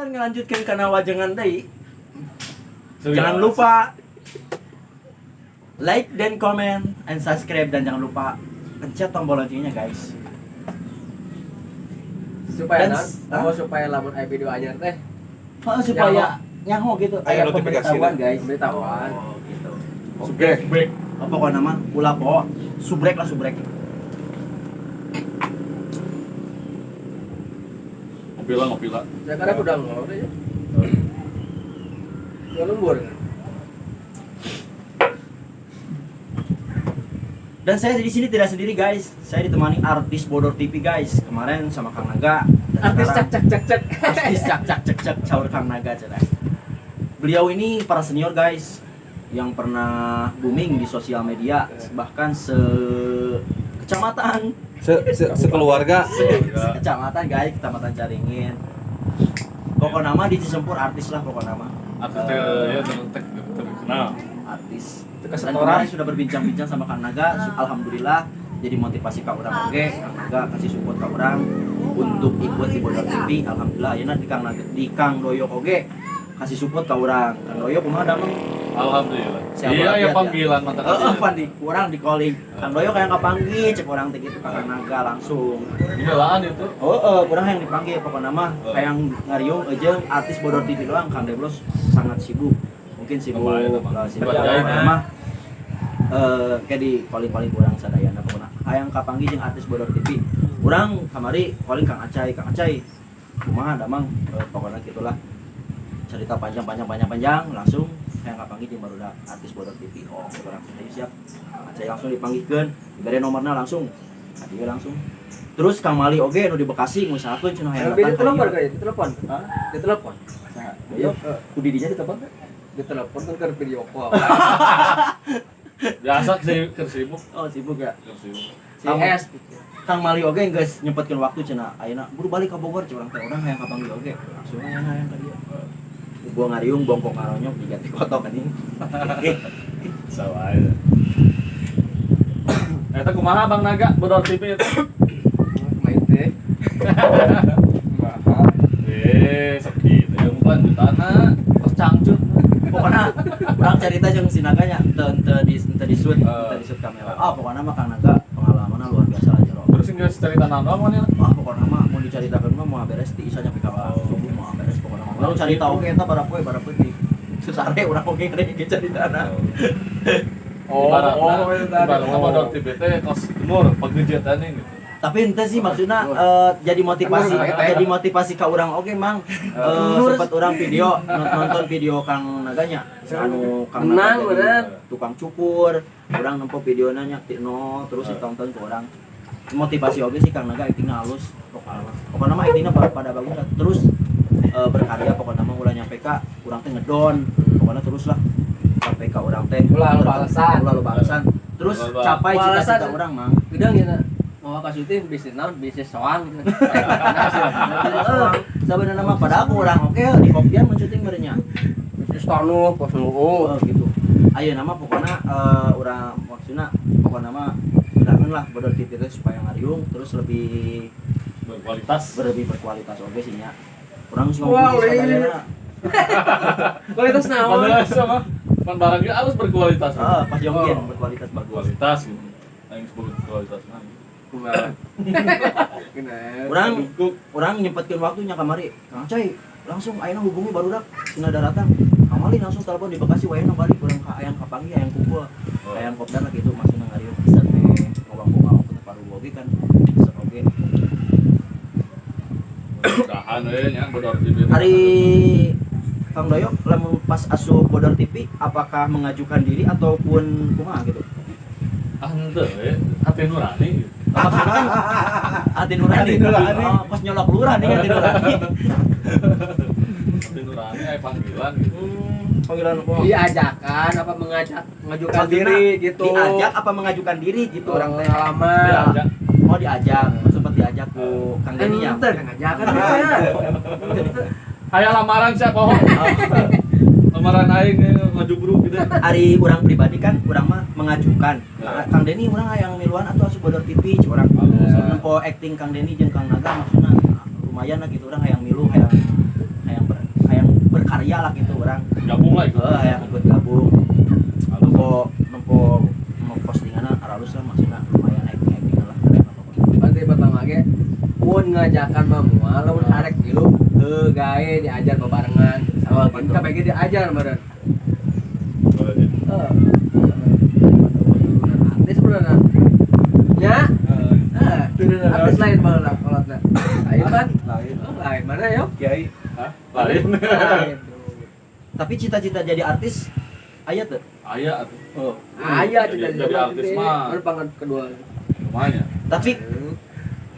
Sateuacan ngalanjutkeun kana wajengan deui. Serius. Jangan lupa like dan comment and subscribe dan jangan lupa pencet tombol loncengnya, guys. Supaya Dan- naon? Oh, supaya lamun aya video anyar teh Oh, supaya nyaho gitu, Aya aya notifikasi pemberitahuan, dah. guys. Pemberitahuan. Oh, gitu. Oke. Baik. Oh, pokoknya mah ulah po, subrek lah subrek. Ngopi lah, ngopi lah. Ya karena udah ngolor ya. Udah lembur kan. Dan saya di sini tidak sendiri, guys. Saya ditemani artis Bodor TV, guys. Kemarin sama Kang Naga dan Artis sekarang- cak cak cak cak. Artis cak cak cek cek caur Kang Naga cenah. Beliau ini para senior, guys, yang pernah booming di sosial media bahkan se kecamatan Se, se sekeluarga. kecamatan, guys, kecamatan Caringin. Pokok nama di Cisempur artis lah pokok nama. Artis ya terkenal. Artis. Itu Dan kesetoran. kemarin sudah berbincang-bincang sama Kang Naga, alhamdulillah jadi motivasi ka urang oge, Kang Naga kasih support ka urang untuk ikut di Bodor TV. Alhamdulillah ayeuna di Kang Naga, di Kang Doyok oge kasih support ka urang. Kang Doyok kumaha damang? Alhamdulillah. Siap Iya, ya walafiat, panggilan mata Heeh, pan di urang di calling. Kang Doyok yang kapanggih cek urang teh gitu ka Kang Naga langsung. Gilaan itu. Oh, kurang yang dipanggil pokoknya mah hayang ngariung jeung artis Bodor TV doang. Kang Deblos sangat sibuk. Mungkin sibuk Lumayan, emang. lah, sibuk Kerjain, pokoknya ya. mah kayak di calling-calling kurang sadayana pokoknya hayang kapanggih jeung artis Bodor TV. Urang kamari calling Kang Acai, Kang Acai kumaha damang. Pokoknya gitulah cerita panjang panjang panjang panjang langsung hayang kapanggih jeung barudak artis Bodor TV. Oh, kurang ayo siap. Kang Acai langsung dipanggihkeun, dibere nomorna langsung. Kadieu langsung. Terus Kang Mali oge nu di Bekasi ngusahakeun cenah hayang Lebih datang ka ditelepon dieu. kali, ditelepon. Hah? Ditelepon. Saha? Ayo, ku didinya ditelepon teh? Ditelepon kan ke video call. Biasa sih keur sibuk, Oh, sibuk ya. keur sibuk. Si S. Kang Mali oge geus nyempetkeun waktu cenah ayeuna buru balik ka Bogor cek urang teh urang hayang kapanggih oge. Langsung hayang hayang ka dieu. Gua ngariung bongkok ngaronyok diganti kotok anjing. Sawa aja. Eta kumaha Bang Naga Bodor TV itu? Main teh. Kumaha? Eh, sok kitu ya lanjutanna. Kos cangcut. Pokoknya urang cerita jeung si Naganya teu teu di teu di shoot, teu di shoot kamera. Ah, pokoknya mah Kang Naga pengalamanna luar biasa lah jero. Terus geus cerita naon mana? Ah, pokoknya mah mau dicaritakeun mah moal beres ti isa nyampe ka subuh moal beres pokoknya mah. Urang carita oge eta barapoe barapoe di sesare urang oge ngade caritana. Oh, oh, itu tadi. Ibaratna Bodor TV teh kos timur pagejetan gitu. Tapi ente sih maksudnya jadi motivasi Bener, jadi motivasi ka urang oge mang. Sempat urang video nonton video Kang Naganya anu Kang Naga Menang, jadi bener. tukang cukur, urang nempo videona nya ti nol terus ditonton ke urang. Motivasi oge sih Kang Naga aktingna halus pokoknya. Pokoknya mah aktingna pada bagus lah. Terus berkarya pokoknya mah ulah nyampe ka urang teh ngedon. Pokoknya terus lah sampai ka urang teh. Ulah loba alasan. Ulah loba alasan. Terus Ulah loba- capai Ulah cita-cita alasan. urang mang. Gedang ya. Mau ka syuting bisnis naon? Bisnis soang gitu. Nah, sih, bisnis soang. Sebenarnya mah pada aku orang oke di kopian mun syuting merenya. Bisnis tanu pos Oh, gitu. Ayo nama pokoknya urang maksudna pokoknya mah udangan lah Bodor TV teh supaya ngariung terus lebih Berkualitas. lebih berkualitas oge sih nya. Urang geus Wah, ngomong lih. sadayana. Kualitas naon? Padahal sama pan barangnya harus berkualitas. Heeh, pas jongkin Oh. berkualitas bagus. Berkualitas gitu. Aing sebut berkualitas mah. Kumaha? Bener. Urang Dukuk. urang nyempetkeun waktunya kamari. Kang Cai langsung ayeuna hubungi barudak cenah daratan. Kang Mali langsung telepon di Bekasi wayahna balik urang ka hayang kapanggih hayang kumpul. Oh. Hayang kopdar lah gitu maksudna ngariung set teh ngomong-ngomong ke paru oge kan set oge. Mudah-mudahan we nya Bodor TV. Hari Kang Doyok lamun pas asup Bodor TV apakah mengajukan diri ataupun kumaha gitu? Ah henteu we, hati nurani gitu. Maksudnya kan hati nurani. Hati nurani. Oh, pas nyolok lurah nih hati nurani. Hati nurani aya panggilan gitu. Panggilan apa? Diajakan apa mengajak mengajukan Maksudna, diri gitu. Diajak apa mengajukan diri gitu orang teh. Pengalaman. Diajak. Oh, diajak, sempat diajak ku Kang Denny ya. Ente ngajakan. Aya lamaran sia poho. Lamaran aing ngajubruk gitu. Ari urang pribadi kan urang mah mengajukan. Ya. Kang Denny urang hayang miluan atau asup Bodor TV cik urang. Halus. Nempo acting Kang Denny jeung Kang Naga maksudna lumayan lah gitu urang hayang milu hayang hayang berkarya lah gitu orang. Gabung lah ikut. Hayang ikut gabung. Nempo nempo postinganna aralus lah maksudna lumayan acting-acting lah keren lah pokoknya. Nanti pertama ge mun ngajakan mah moal lamun arek milu heuh gae diajar bebarengan Oh, sama gitu. KPG diajar meureun. Heeh. Artis beneran. Nya, artis lain baheula kolotna. Lain kan? Lain. Lain mana yo? Kiai. Hah? Lain. Lain. Tapi cita-cita jadi artis aya teu? Aya atuh. Oh. Aya Jadi- cita-cita jadi artis mah. Baru pangkat kedua. Lumayan. Tapi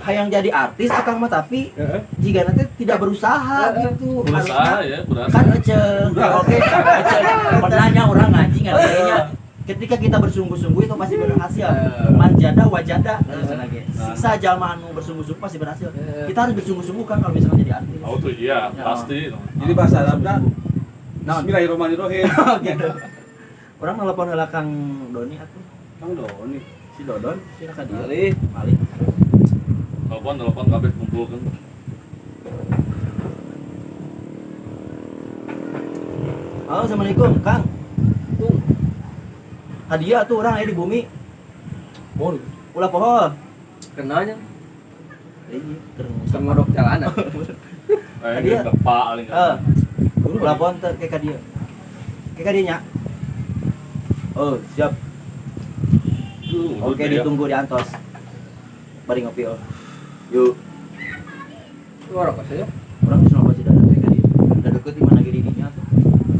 hayang jadi artis akang mah tapi Heeh. jika nanti tidak berusaha gitu. Berusaha Harusnya ya, berusaha. kan ece oke ece pernahnya orang ngaji ngadengnya ketika kita bersungguh-sungguh itu pasti berhasil manjada wajada lagi siksa jalma anu bersungguh-sungguh pasti berhasil kita harus bersungguh-sungguh kan kalau misalkan jadi artis Oh tuh iya, Ya. pasti. Jadi bahasa Arabna Naon? Bismillahirrahmanirrahim. Gitu orang nelpon heula Kang Doni atuh Kang Doni. si Dodon si ka dieu Malih. Malih. Telepon telepon kabeh kumpulkeun. Halo, assalamualaikum Kang. Tung. Hadiah tuh orang aya di bumi Boleh. ulah poho Kenalnya iya keur keur ngodok jalanan. Eh, Hadiah. depa paling. Eh, ulah poho teh ke ka dieu ke ka dieu nya. Oh, siap. Oke, ditunggu di antos. Bari ngopi oh. Yuk. Ngerokok saja. Orang geus nongkrong si Dadan teh ka dieu. Da deket di mana ge di dinya tuh.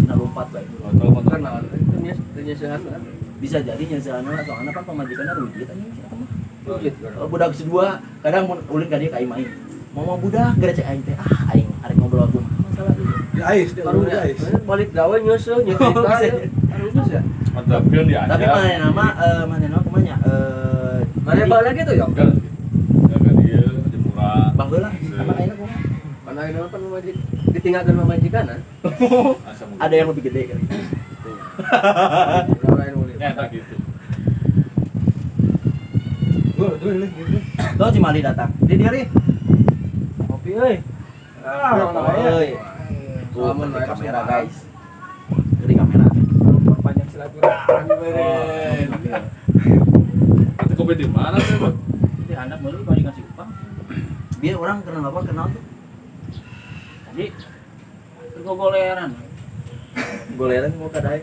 Cenah lompat bae. Telepon Kenal. Itu nyeusehan kan. Bisa jadi nyeuseuhan lah soalna kan pamajikanna rujit anjing si eta mah. Rujit. Oh, budak sedua kadang mun ulin ka dieu ka imah aing. Mau budak gara cek aing teh ah aing arek ngobrol kumaha masalah ieu. Di ais, di Baru di ais. balik gawe nyeuseun Oh, nyetrika. bisa. Harus ya. Mantapkeun diajar. Tapi mana nama mana nama kumaha nya? Mana baheula gitu ya? Enggak. Enggak dia jemuran. Baheula emang ayeuna kumaha? Mana ayeuna pan mamajik ditinggalkeun mamajikan ah. Asa mungkin. Ada yang lebih gede kali. Urang lain ulin. Ya eta gitu. Gua tuh ini gitu. Tuh si Mali datang. Di dia nih. Kopi euy. Ah, Euy. Tuh, Lamun di kamera guys. Di kamera. panjang silaturahmi beren. Nanti kopi di mana sih, Bang? Di handap meuli kalau dikasih upah. Biar orang kenal apa kenal tuh. Tadi gogoleran. Goleran mau kadai.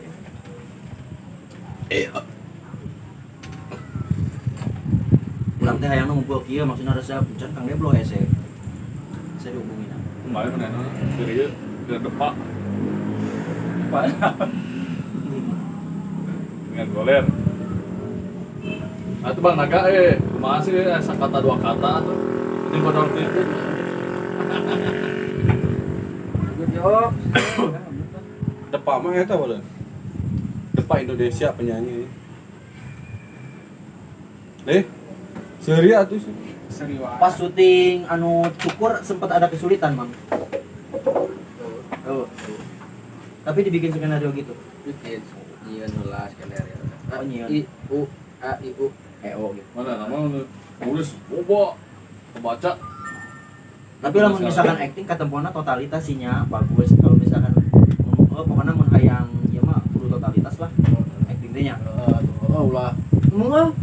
Urang teh hayang ngumpul kieu maksudna resep can Kang Deblo hese. Saya dihubungin. Kemarin mana dari ieu ke depak Pak. dengan goler. Nah, itu Bang Naga kumaha sih sakata dua kata tuh. Ini bodor titik. Good job. Depak mah eta boleh. Depak Indonesia penyanyi. Seri atuh sih. Pas syuting anu cukur sempat ada kesulitan, Mang. Oh. Tapi dibikin skenario gitu. Bikin nyieun heula skenario. Oh, nyieun. I U A I U. EO gitu. Mana nama nulis bobo kebaca. Tapi lamun misalkan acting katempona totalitas sih nya bagus. Kalau misalkan oh, pokoknya mun hayang ieu mah kudu totalitas lah acting teh nya. Oh ulah. Mual.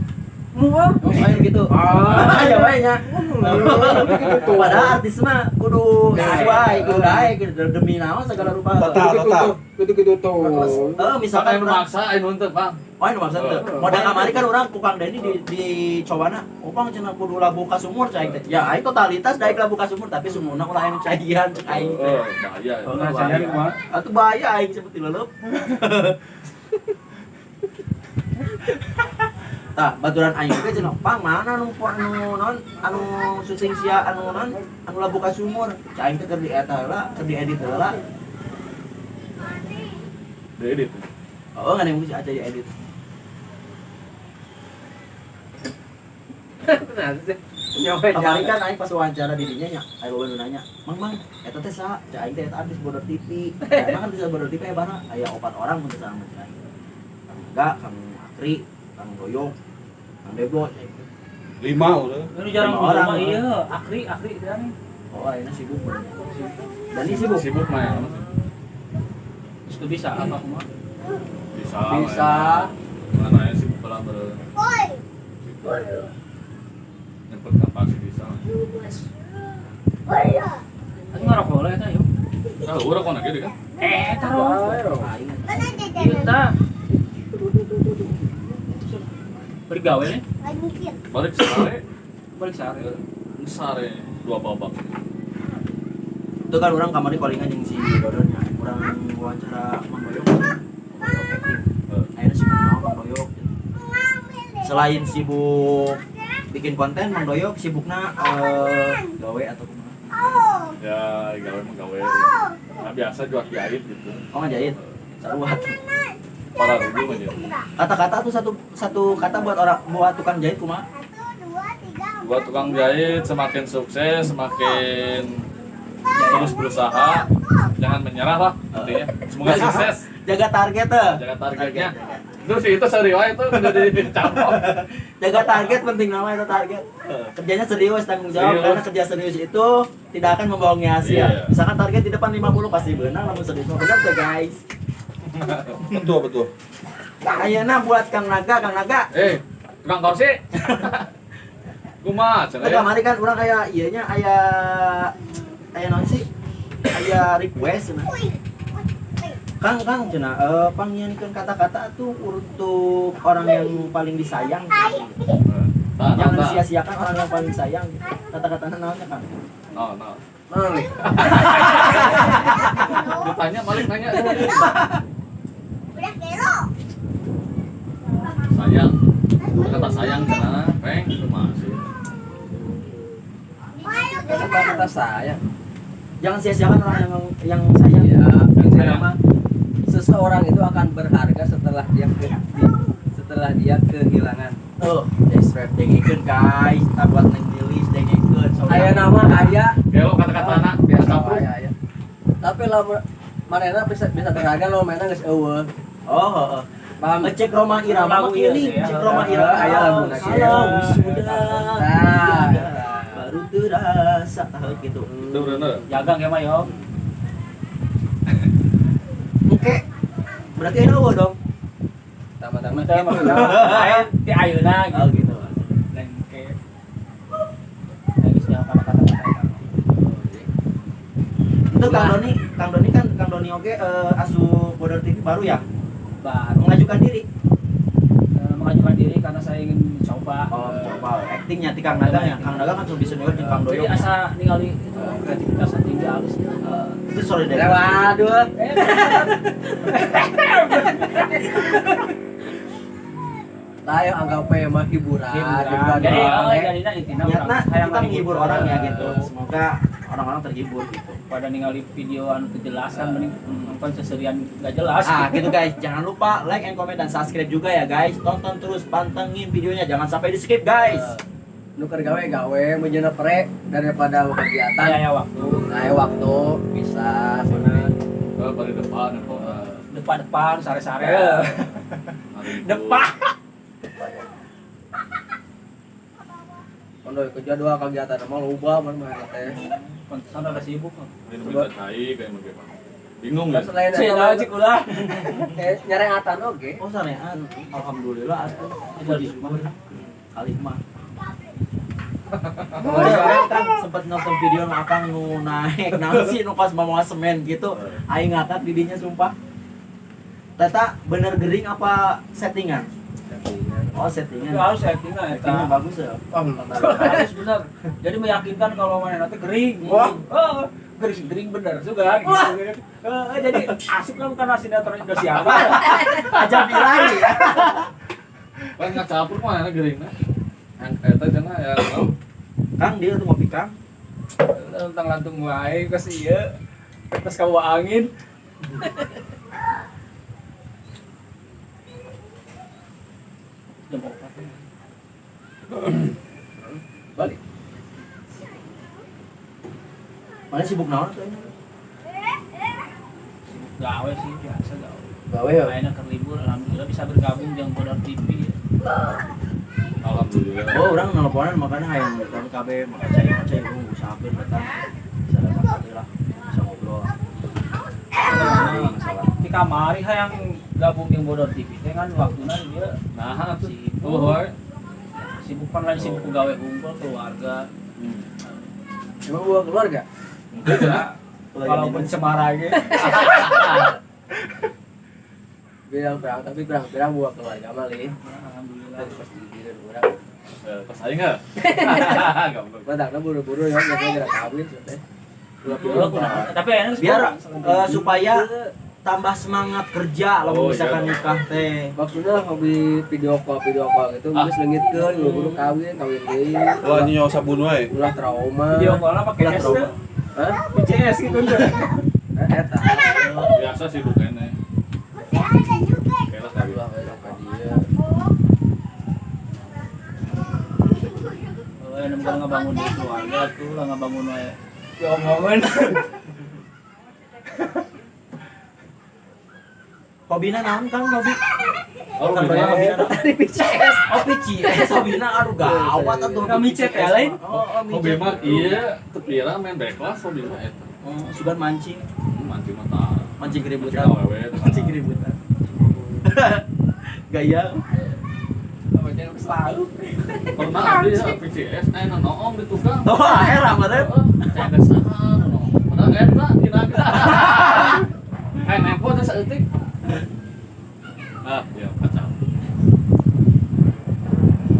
Mual. Oh, ayo gitu. Ah. Ya bae nya. Gitu. Padahal artis mah kudu sesuai, kudu daek gitu demi naon segala rupa. Total, total. Gitu-gitu tuh. Misalkan Anu urang maksa anu henteu, Bang. oh, anu maksa teu. Modal kamari kan urang ku Kang Deni di cobana, opang cenah kudu labuh ka sumur cai teh. Ya aing totalitas daek labuh ka sumur tapi sumurna ulah anu caian cek aing teh. Oh, bahaya. Oh, Nah, saya bahaya. kumaha? Atuh bahaya aing seperti leleup. Tah, baturan aing teh cenah, "Pang, mana nu anu non anu syuting sia anu non anu labuh ka sumur." Cai aing teh keur di eta heula, keur diedit heula. Diedit. Oh, nggak ada yang aja diedit. Nah, sih. Nyoba Kemarin kan aing pas wawancara dirinya nya, aing loba nu nanya, "Mang, mang, eta teh saha?" Cai aing teh eta artis Bodor TV. Emang kan bisa Bodor TV aya aya opat orang mun teu salah mah cai aing. Kang Ga, Kang Akri, Kang Doyong, Kang Deblo cai aing teh. 5 udah. Ini jarang Lima orang, orang iya, akri akri teh nih. Oh, ayeuna sibuk. Dani sibuk. Sibuk mah ya. Itu bisa apa kumaha? Bisa. Bisa. Mana ya sibuk lah ber. Nyempet kapan sih bisa. Aku ngarokok lah eta yuk. Nah, urang kok lagi kan? Taruh. Iya ta. Balik gawe nih. Balik sare. Balik sare. Sare dua babak. Itu kan orang kamari callingan jeung si Dodonnya. Urang wawancara Mang Doyok. Mang Doyok acting. Akhirnya sibuk naon Mang Doyok. Selain sibuk bikin konten, Mang Doyok sibukna gawe atau kumaha? Ya, gawe mah gawe. Nah, biasa jual jahit gitu. Oh, ngajahit. Saruat. Para rugu aja. Kata-kata tuh satu kata buat orang buat tukang jahit kumaha? Buat tukang jahit semakin sukses, semakin terus berusaha, jangan menyerah lah intinya. Semoga sukses. Jaga target tuh. Jaga targetnya. Terus itu serius itu udah dicampur. Jaga target penting nama itu target. Kerjanya serius, tanggung jawab serius. Karena kerja serius itu tidak akan membohongi hasil. Yeah. Misalkan target di depan 50 pasti benar, namun serius mah benar tuh guys. Betul betul. Ayeuna buat Kang Naga, Kang Naga. Tukang kursi. Kumaha cenah? Kamari kan urang aya ieu nya aya naon sih? Aya request cenah. Kang cenah pangnyieunkeun kata-kata tuh untuk orang yang paling disayang. Jangan sia-siakan orang yang paling disayang. Kata-katana naonnya, Kang? No. Nih. Ditanya balik nanya. Sayang. Kata sayang cenah, peng kumaha sih? Kata-kata sayang. Jangan sia-siakan orang yang sayang. Ya, yang mah seseorang itu akan berharga setelah dia kehilangan. Tuh, describe dengekeun guys, kita buat neng rilis dengekeun. Aya nama aya. Gelo kata-kata anak biasa aya aya. Tapi lamun manehna bisa berharga lamun manehna geus eueuh. Oh, heeh. Paham? Cek Roma Irama ini, cek Roma Irama aya laguna kalau sudah baru terasa gitu. Itu bener. Jagang ya mah yo. Oke. Berarti ini eueuh dong. Tama-tama lain di ayeuna gitu. Oh gitu. Lain ke. Lagi sedang kata-kata. Itu Kang Doni kan Kang Doni oke asup Bodor TV baru ya? Baru. Mengajukan diri. Mengajukan diri karena saya ingin mencoba. Oh, mencoba. Actingnya ti Kang Naga ya. Kang Naga kan lebih senior di Kang Doyok. Jadi asa ningali itu kreativitasnya tinggi halus. Itu solidaritas. Waduh. Lah yang anggap mah hiburan. Jadi jadinya intinya kita menghibur orang ya gitu. Semoga orang-orang terhibur gitu. Pada ningali video anu teu jelas kan mending nonton seserian gak jelas. Ah gitu guys, jangan lupa like and comment dan subscribe juga ya guys. Tonton terus, pantengin videonya, jangan sampai di skip guys. Nuker gawe menjeuna pre daripada kegiatan. Ya waktu. Nah, waktu bisa sana. Pada depan depan-depan sare-sare. Depan. Kondo kerja dua kegiatan mah loba mun mah teh. Pantesan ada sibuk. Ini cai kayak bagaimana? Bingung ya? Selain eta cik ulah. Nyareatan oge. Oh sarean. Alhamdulillah atuh. Puji syukur. Kali mah. Kan sempet nonton video nu akang nu naek naon sih nu pas mawa semen gitu. Aing ngakak di dinya sumpah. Teta bener gering apa settingan? Oh settingan. Itu harus settingan eta. Settingan bagus ya. Oh, harus bener. Jadi meyakinkan kalau mana nanti gering. Wah, oh, gering bener juga gitu. Jadi asik lah bukan sinetron Indonesia. Aja bilai. Kan ngacampur mana geringna. Yang eta cenah ya. Kang dia tuh ngopi Kang. Tentang lantung wae geus ieu. Terus kawa angin. Jam 4. Balik. Mana sibuk naon tuh ini? Sibuk gawe sih biasa gawe. Gawe ya. Mainnya ke libur, alhamdulillah bisa bergabung dengan Bodor TV. Alhamdulillah. Oh, orang nelponan makanya hayang nonton KB, maka cai usahakeun datang. Bisa datang lah, bisa ngobrol. Di kamari hayang gabung jeung Bodor TV teh kan waktuna dia Nah, tuh. sibuk. Oh, Sibuk pan lain sibuk gawe hungkul keluarga. Emang gua keluarga? Enggak. Walaupun cemara ge. Bilang-bilang tapi kurang-kurang gua keluarga mah lih. Alhamdulillah. Dari pas di urang. Pas aing enggak? Goblok. Matakna buru-buru ya gara-gara kawin teh. Tapi enak Biar supaya tambah semangat kerja lamun Oh, misalkan iya. nikah teh. Maksudnya hobi video call gitu geus leungitkeun buru-buru kawin deui. Ulah nyoo sabun wae. Ulah trauma. Video call-na pakai Ulah S trauma. teh. Hah? PCS gitu tuh. Eta. Biasa sibuk kene. Oke lah kawin. Ulah kayak ka dia. Oh, enak bukan ngebangun di keluarga tuh, lah ngebangun wae. Ya omongan. Hobina naon Kang hobi? Oh, Kang hobina. hobina naon? Tadi PCS. Oh PCS hobina aduh gawat atuh. Nggak micet ya, lain? Oh, oh Hobi micet. mah iya, teu pira main backlash hobi mah eta. Oh, sugan mancing, Mancing mah tah. mancing Mancing keributan. awewe. Mancing keributan. Gaya. Apa jangan selalu. Pernah abdi ya PCS aya noong di tukang. Oh, era mah teh. Cek teh saha noong. Padahal eta kira-kira. Kayak nempo teh saeutik. Ah, ya kacau.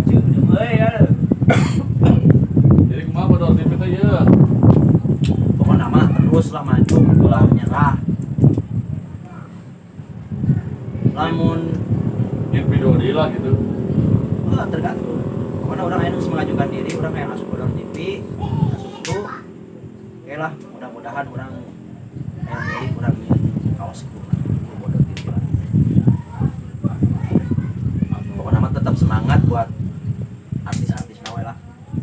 Cuy, euy ya. Jadi kumaha Bodor TV teh ieu? Pokoknya mah terus lah maju, ulah menyerah. Lamun Yang video deui lah gitu. oh, tergantung. Pokoknya orang aya geus mengajukan diri, orang kayak masuk Bodor TV, masuk tuh. Oke lah, mudah-mudahan orang yang milik orang yang kaos ku Bodor TV lah. Pokoknya mah tetap semangat buat artis-artis nawe lah.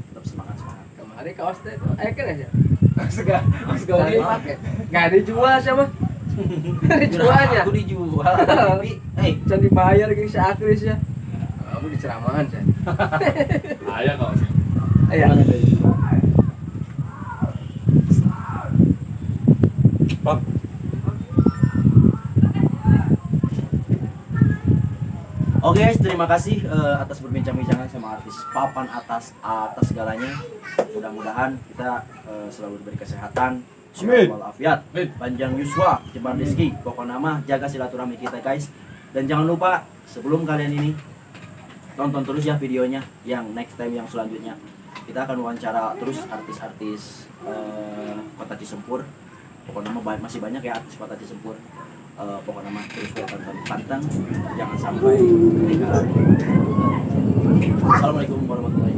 Tetap semangat semangat. Kemarin kaos teh aya kan aja. Segala Segala dipakai. Enggak dijual sama. Dijualnya. Aku dijual TV. Eh, Can dibayar ge si Akris ya. Kamu di ceramahan saya. Aya kaosnya. Aya. Pak. Oke guys, terima kasih atas berbincang-bincangan sama artis papan atas atas segalanya. Mudah-mudahan kita selalu diberi kesehatan, sehat Amin. walafiat, Amin. panjang yuswa, jembar rezeki. Pokoknya mah jaga silaturahmi kita guys. Dan jangan lupa sebelum kalian ini tonton terus ya videonya yang next time yang selanjutnya. Kita akan wawancara terus artis-artis Kota Cisempur. Pokoknya mah masih banyak ya artis Kota Cisempur. Pokoknya mah terus kita tonton panteng, jangan sampai ketinggalan. Assalamualaikum warahmatullahi wabarakatuh.